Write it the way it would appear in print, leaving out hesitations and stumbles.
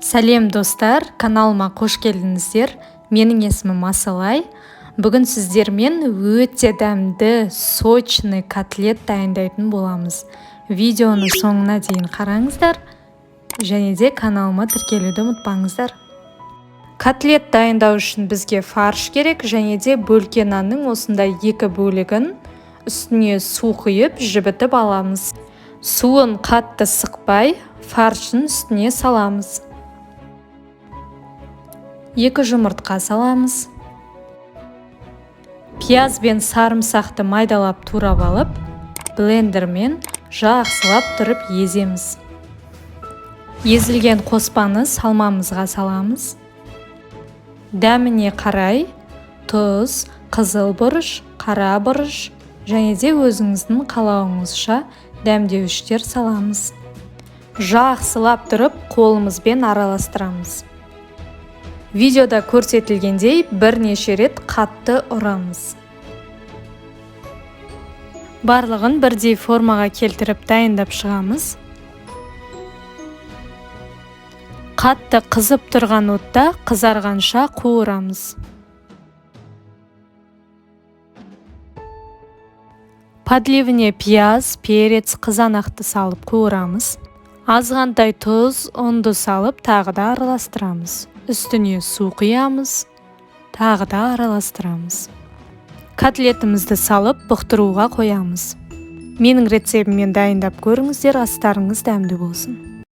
Сәлем, достар! Каналыма қош келдіңіздер! Менің есімім Асылай. Бүгін сіздермен өте дәмді, сочный котлет дайындайтын боламыз. Видеоны соңына дейін қараңыздар және де каналыма тіркелуді ұмытпаңыздар. Котлет дайындау үшін бізге фарш керек және де бөлке нанның осындай екі бөлігін үстіне су құйып, жібітіп аламыз. Суын қатты сықпай, фаршын үстіне саламыз. 2 жұмыртқа саламыз. Пияз бен сарымсақты майдалап турап алып, блендермен жақсылап тұрып еземіз. Езілген қоспаны салмамызға саламыз. Дәміне қарай тұз, қызыл бұрыш, қара бұрыш және де өзіңіздің қалауыңызша дәмдеуіштер саламыз. Жақсылап тұрып қолымызбен араластырамыз. Видеода көрсетілгендей, бірнеше рет қатты ұрамыз. Барлығын бірдей формаға келтіріп, дайындап шығамыз. Қатты қызып тұрған отта қызарғанша қуырамыз. Подливіне пияз, перец, қызанақты салып қуырамыз. Азғантай тұз, ұнды салып, тағы да араластырамыз. Үстіне су құямыз, тағы да араластырамыз. Котлетімізді салып, бұқтыруға қоямыз. Менің рецебіммен дайындап көріңіздер, астарыңыз дәмді болсын.